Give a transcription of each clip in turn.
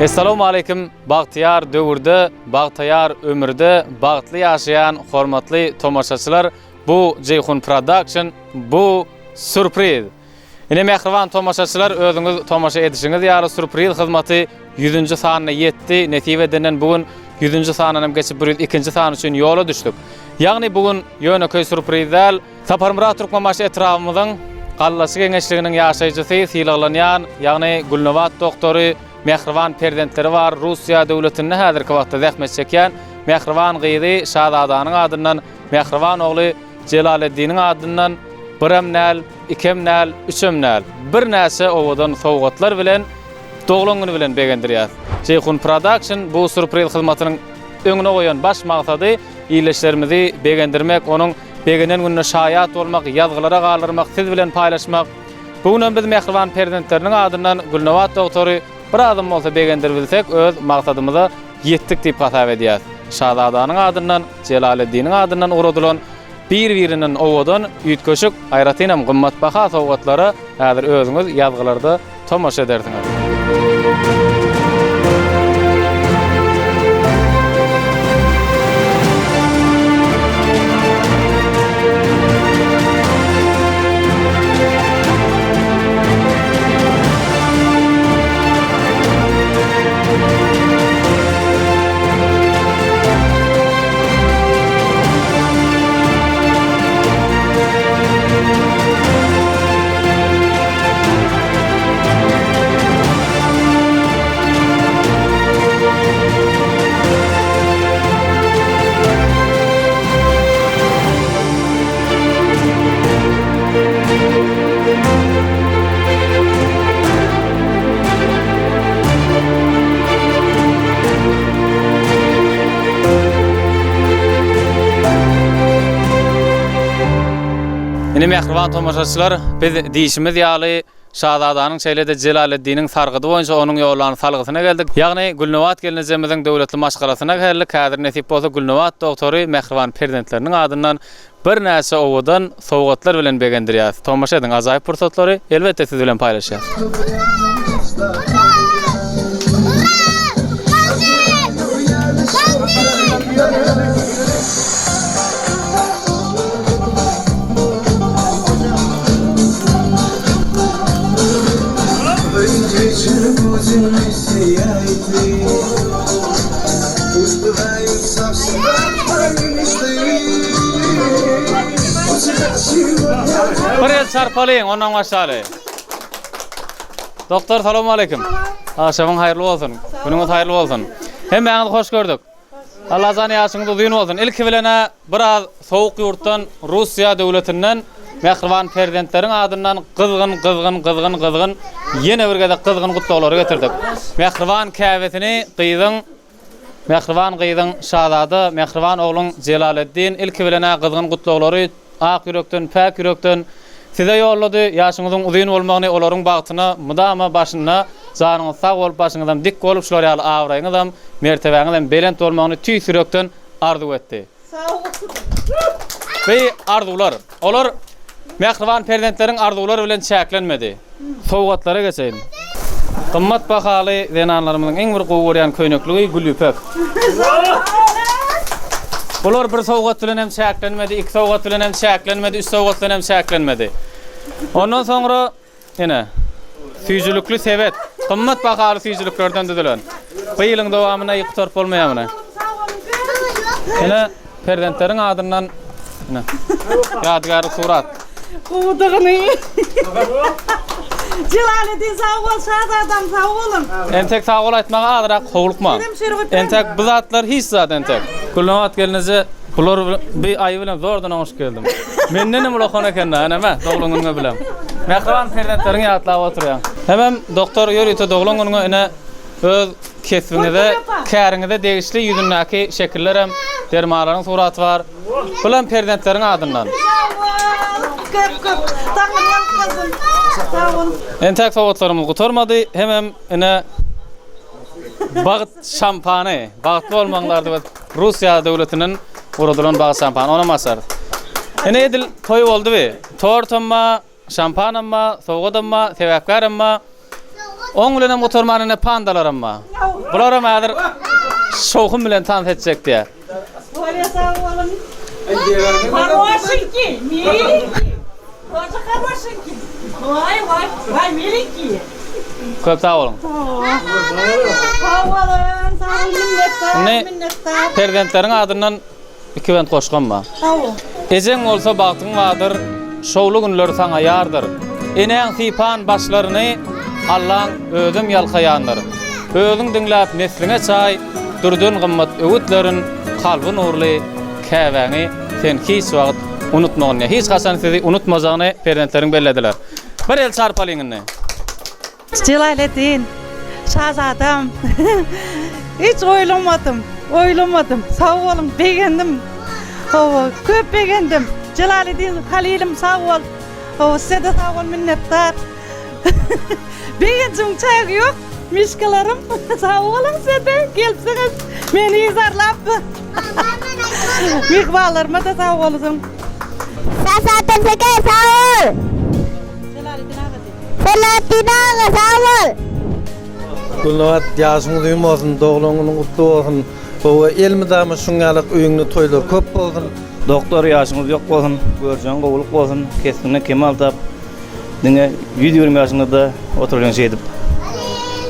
Essalawmaleýkim bagtyýar döwürde, bagtaýar ömürde bagtly ýaşaýan hormatly tomaşaçylar bu Jeýhun Production bu sürpriz. Ine mähriban tomaşaçylar özüňiz tomaşa edişiňiz ýaly sürpriz hyzmaty ýüzünji sanyna ýetdi. Nesip edenden bu gün ýüzünji sanynam geçip 102-nji sany üçin ýola düşdük. Ýagny bu gün ýönekeý sürpriz däl. Saparmyrat Türkmenbaşy etrabymyzyň Gallaçy geňeşliginiň ýaşaýjysy sylaglanýan, ýagny Gülnabat doktory mähriban perzentleri bar Russiýa döwletinde häzirki wagtda zähmet çekýän mähriban gyzy Şazadanyň adyndan mähriban ogly Jelaleddiniň adyndan birem däl, ikem däl, üçem däl, birnäçe owadan sowgatlar bilen doglan güni bilen begendirýär. Jeýhun Production bu sýurpriz hyzmatynyň öňüne goýan baş maksady ildeşlerimizi begendirmek, onuň begenen gününe şaýat bolmak, ýazgylara galdyrmak, siz bilen paýlaşmak. Bu günem biz mähriban perzentleriniň adyndan Gülnabat dogtory birazam bolsa begendiribilsek öz maksadymyza ýetdik diýip hasap edýäs. Şazadanyň adyndan, Jelaleddiniň adyndan ugradylan bir-birinden owadan, üýtgeşik, aýratynam gymmatbaha sowgatlara häzir özüňiz ýazgylarda tomaşa edersiňiz. Ine mähriban tomaşaçylar, biz diýşimiz ýaly Şazadanyň şeýle-de Jelaleddiniň sargydy boýunça onuň ýollan salgysyna geldik. Ýagny Gülnabat gelnejemiziň döwletli maşgalasyna geldik. Häzir nesip bolsa Gülnabat dogtory mähriban perzentleriniň adyndan Birnäçe owadan sowgatlar bilen begendirýäris. Tomaşa ediň, ajaýyp pursatlary elbetde siz bilen paýlaşýas. Bir el çarpalyň, ondan başlaly. Doktor, salam aleyküm. Agşamyň haýyrly bolsun. Günüňiz haýyrly bolsun. Hemmäňizi hoş gördük. Allajan ýaşyňyz uzyn bolsun. Ilki bilen-ä biraz sowuk ýurtdan, Russiýa döwletinden mähriban perzentleriň adyndan gyzgyn, gyzgyn, gyzgyn, gyzgyn ýene bir gezek gyzgyn gutlaglary getirdik. Mähriban käbesini gyzyň Mähriban gyzyň Şazada, mähriban ogluň Jelaleddin ilki bilen-ä gyzgyn gutlaglary ak ýürekden, päk ýürekden Size ýollady. Ýaşyňyzyň uzyn bolmagyny, olaryň bagtyna mydama başynda janyňyz sag bolup, başyňyzam dik bolup, şular ýaly abraýyňyzam, mertebäňizem belent bolmagyny tüýs ýürekden arzuw etdi. Bi arzuwlar. Olar mähriban perzentleriň arzuwlary bilen çäklenmedi. Sowgatlara geçeýin. Gymmat bahaly zenanlarymyzyň iň bir gowy görýän köýnekligi gül ýüpek. Bular bir sowgat bilen hem çäklenmedi, iki sowgat bilen hem çäklenmedi, üç sowgat bilen hem çäklenmedi. Ondan soňra Ine, süýjülikli sebet. Gymmat bahaly süýjüliklerden düzülen. Bir ýylyň dowamynda iýip gutaryp bolmaýar muny. Ine, perzentleriň adyndan ine, ýadygärlik surat. Gowudygyny. Jelaleddin sag bol, Şazadam sag boluň. Entek sag bol aýtmaga azrak howlukma. Entek bu zatlar hiç zat entek. Gülnabat gelneje Bular bi aýy bilen zordan oňuşyp geldim. Mendenem ulakan eken-dä, ene me, doglan günüňe bilen. Mähriban perzentleriňi ýatlap oturýaň. Hemem doktor ýörite doglan günüňe ine öz kesbiňize, käriňize degişli ýüzündäki şekillerem, dermanlaryň suraty bar. Bulam perzentleriň adyndan. Köp köp saglyk bolsun. Sag boluň. Entäk sowgatlarymyz gutarmady. Hemem ine bagt şampany. Bagtly bolmagyňyzy arzuw edip. Russiýa döwletinden guradylan bagt şampany, onam açarys. Ine edil toý boldy bi. Tortam ba, şampanam ba, sowgadam ba, sebäpkärem ba. Oň bilenem gutarman ine pandalaram bar. Bularam häzir şowhun bilen tans etjek diýýär. Bolýa sag boluň. Horoşenkiý, milenkiý. Тоже horoşenkiý. Waý, waý, waý, milenkiý. Köp sag boluň. Sag boluň, sag boluň, minnetdar, Indi minnetdar. perzentleriň adyndan Iki bent goşgam bar. Sag bol. Ejeň bolsa bagtyň bardyr, Şowly günler saňa ýardyr. Enäň sypan başlaryny Allaň özem ýalkaýandyr. Özüň diňläp nesliňe çaý, Dürden gymmat öwütlerin, Kalby nurly käbäňi sen hiç wagt unutmagyn diýýär. Hiç haçan sizi unutmajagyny perzentleriň bellediler. Bir el çarpalyň indi. Jelaleddin, şazadam, hiç oýlamadym, oýlamadym. Sag boluň, begendim. Hawa, köp begendim. Jelaleddin Halilym sag bol. Hawa, size-de sag bol, minnetdar. Begenjimiň çägi ýok, mişkalarym. Sag boluň size-de, gelipsiňiz. Meni yzarlap. Myhmanlaryma-da sag bolsun. Şazadam Seker sag bol. Jelaleddin aga diý. Selahatdin aga sag bol. Gülnabat ýaşyň uzyn bolsun, doglan günüň gutly bolsun. Gowy elmydama şuň ýalak öýüňde toýlar köp bolsun. Doktor ýaşyňyz ýok bolsun, görjegiň gowulyk bolsun, kesbiňden kemal tap, diňe 120 ýaşyňda-da oturlyň şeýdip.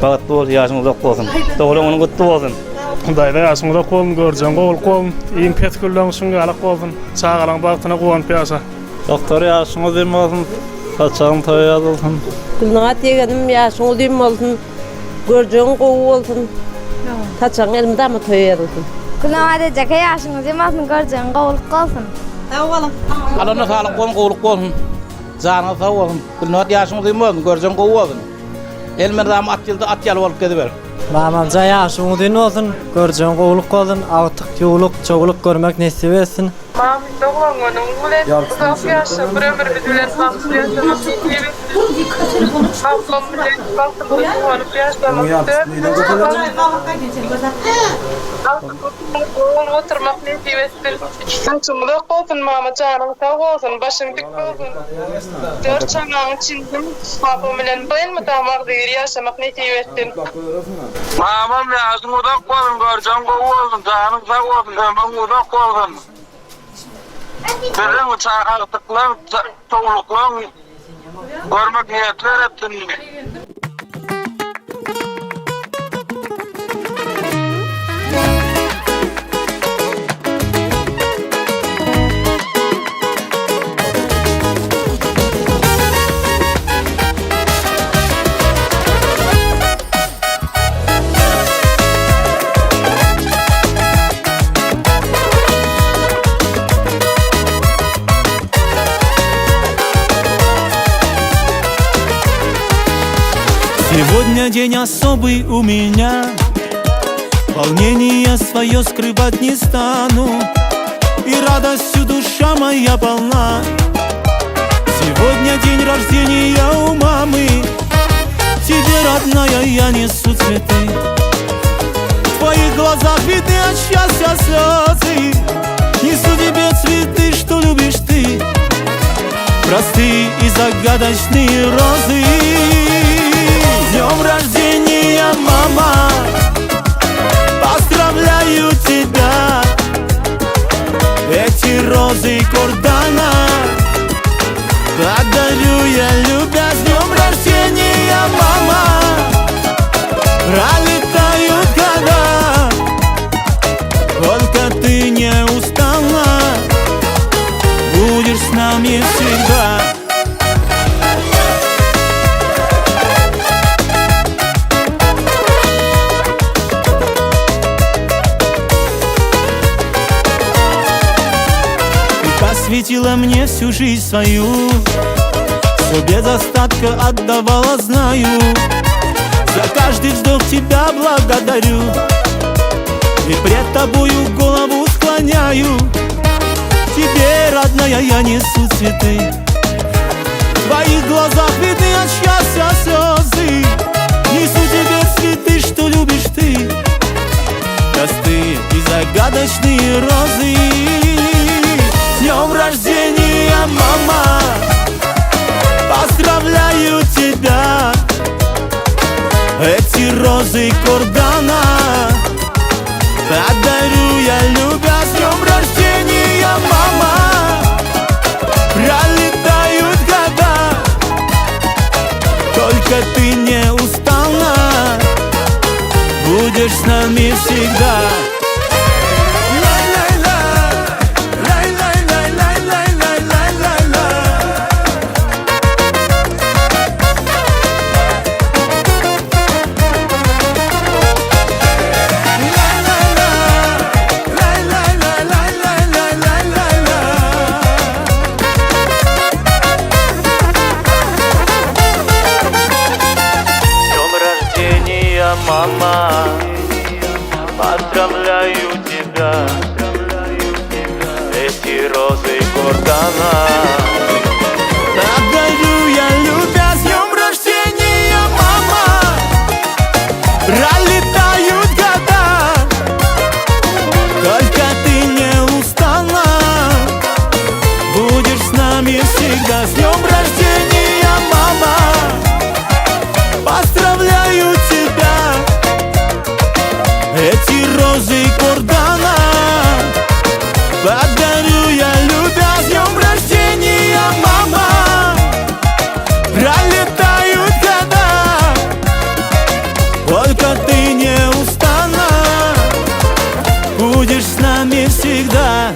Bagtly bol, ýaşyň uzak bolsun. Doglan günüň gutly bolsun. Daýza ýaşyň uzak bolsun, görjegiň gowulyk bolsun, iň pes günleň şuň ýalak bolsun, çagalaň bagtyna guwanyp ýaşa. Doktor ýaşyň uzyn bolsun, saçagyň toýa ýazylsyn. Gülnabat ýegenim ýaşyň uzyn bolsun, görjegiň gowy bolsun, saçagyň elmydama toýa ýazylsyn. Gülnabat ejeke ýaşyň uzyn bolsun, görjegiň gowulyk bolsun. Sag boluň. Alanda saglyk bolsun, gowulyk bolsun. Janyňyz sag bolsun. Gülnabat ýaşyň uzyn bolsun, görjegiň gowy bolsun. Elmydama at ýylda at ýaly bolup geziber. Mamamjan ýaşyň uzyn bolsun, görjegiň gowulyk bolsun, agtyk, ýuwluk, çowluk görmek nesip etsin. Mami doglan günüň bilen uzak ýaşa bir ömür biz bilen bagtly ýaşamak nesip etsin. Ablam bilen bagtymyza guwanyp ýaşamak Agtyk oturmak nesip etsin. Saçyň uzak bolsun mama janyň sag bolsun başyň dik bolsun Dört çagaň içinden babam bilen elmydama agzybir ýaşamak nesip etsin. Mamam ýaşyň uzak bolsun görjegiň gowy bolsun janyň sag bolsun ömrüň uzak bolsun biziň agtyklaň çowluklaň görmek niýetler etsin. Сегодня день особый у меня Волнение свое скрывать не стану И радостью душа моя полна Сегодня день рождения у мамы Тебе, родная, я несу цветы В твоих глазах видны от счастья слезы Несу тебе цветы, что любишь ты Простые и загадочные розы С днем рождения, мама Поздравляю тебя Эти розы Кордана Подарю я, любя, с днем рождения, мама Пролетают года Только ты не устала Будешь с нами всегда Ты посвятила мне всю жизнь свою Все без остатка отдавала, знаю За каждый вздох тебя благодарю И пред тобою голову склоняю Тебе, родная, я несу цветы В твоих глазах видны от счастья слезы Несу тебе цветы, что любишь ты Простые и загадочные розы С днем рождения, мама Поздравляю тебя. Гордана Подарю я, любя, с днем рождения, мама Пролетают года Только ты не устала Будешь с нами всегда Лай-лай-ла, лай-лай-лай-лай-лай-лай-лай-лай. С днем рождения, мама, поздравляю тебя. Эти розы Гордана. Подарю я, любя, с днем рождения, мама Пролетают года Только ты не устала Будешь с нами всегда С днем рождения, мама Поздравляю тебя Эти розы Гордана Подарю я, любя, с днем рождения, мама Пролетают года Только ты не устала Будешь с нами всегда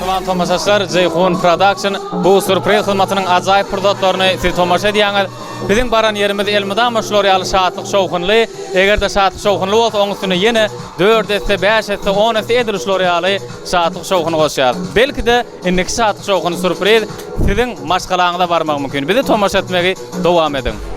Mähriban tomaşaçylar, Jeýhun Production bu sýurpriz hyzmatynyň ajaýyp pursatlaryny siz tomaşa edýäňiz. Biziň baran ýerimiz elmydama şular ýaly şatlyk-şowhunly. Eger-de şatlyk-şowhunly bolsa, oň üstüne ýene dört esse, bäş esse, on esse edil şular ýaly şatlyk-şowhun goşýarys. Belki-de, indiki şatlyk-şowhunly sýurpriz siziň maşgalaňyza barmagy mümkin. Bizi tomaşa etmegi dowam ediň.